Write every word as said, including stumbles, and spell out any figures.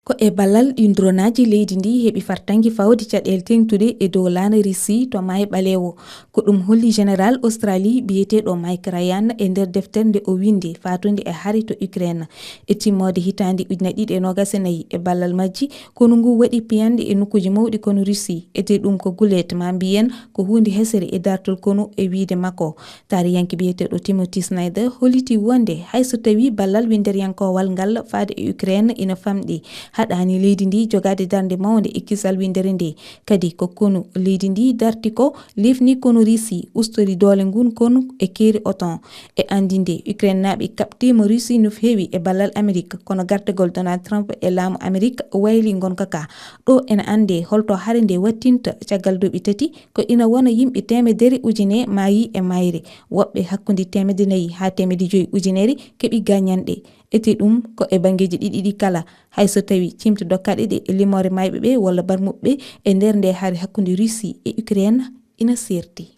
Ko e ballal ɗin dronaaji leydi ndi heɓi fartaŋŋe fawde caɗeele teeŋtuɗe e dow laana Russie to Maayo Ɓaleewo. Ko ɗum holli général Australie biyeteeɗo Mike Ryan e nder deftere nde o winndi faatude e hare to Ukraine. E timmoode hitaande ujine ɗiɗi e noogas e nayi e ballal majji, konu ngu waɗi piyanɗe e nokkuuji mawɗi kono Russie. Ete ɗum ko guleet ma mbiyen ko huunde hesere e dartol konu e wiyde makko. Taariyanke biyeteeɗo Timothy Snyder holliti wonde hay so tawii ballal winndereyankowal ngal faade e Ukraine ina famɗi, haɗaani leydi ndi jogaade darnde mawnde e kisal winndere nde. Kadi ko konu leydi ndi darti ko lefni konu Russie ustori doole ngun konu e keeri OTAN. E anndinde Ukraine naaɓe kaɓtiima Russie no feewi e ballal Amerik, kono gartagol Donald Trump e laamu Amerik wayli ngonka ka. Ɗo ene annde holto hare nde wattinta caggal duuɓi tati, ko ina wona yimɓe teemedere ujine maayi e mayre, woɓɓe hakkunde teemedde nayi haa teemedde joyi ujunere keɓi gañanɗe. Ete ɗum ko e banngeeji ɗiɗi ɗi kala, hay so tawi cimte dokkaɗe ɗe e limoore mayɓe ɓe walla barmuɓe ɓe e nder nde hare hakkunde Russie e Ukraine ina serti.